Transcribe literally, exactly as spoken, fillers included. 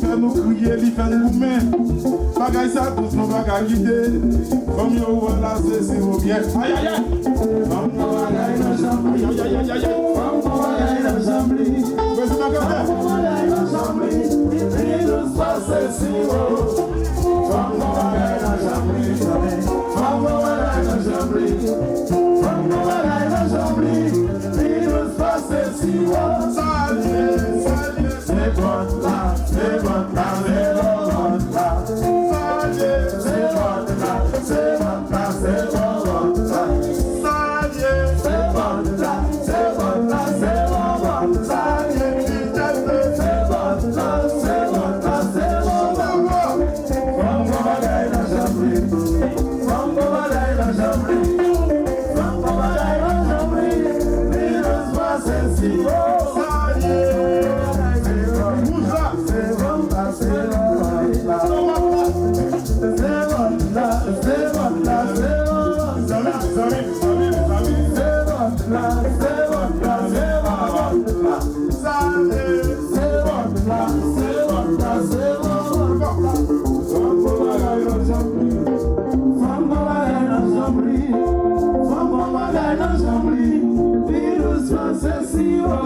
Fè nou kriye, li fè n goumen. Bagay sa dous, nou pa ka kite. Fanm yo wè la, se siwo byen. Ayayay! Fanm gon bagay nan janm li. Ayayay! Fanm gon bagay nan janm li. Prezidan Kafè. Fanm gon bagay nan janm li. Li pi dous pase siwo. Fanm gon bagay nan janm li. Fanm gon bagay nan janm li. Fanm gon bagay nan janm li. Pi dous pase siwo. Salye, salye. Se vòt la, se vòt la, se vòt la. Salye. Se vòt la, se vòt la, se vòt la. Salye. Se vòt la, se vòt la, se vòt la. Salye. Se vòt la, se vòt la, se vòt la. Fanm gon bagay nan janm li. Fanm gon bagay nan janm li. Fanm gon bagay nan janm li. Pi dous pase siwo. Salye. Se vòt la, se vòt la, se vòt la. Se vòt la, se vòt la, se vòt la. Zanmi, zanmi, zanmi, zanmi. Se vòt la, se vòt la, se vòt la. Salye. Se vòt la, se vòt la, se vòt la. Fanm gon bagay nan janm li. Fanm gon bagay nan janm li. Fanm gon bagay nan janm li. Pi dous pase siwo.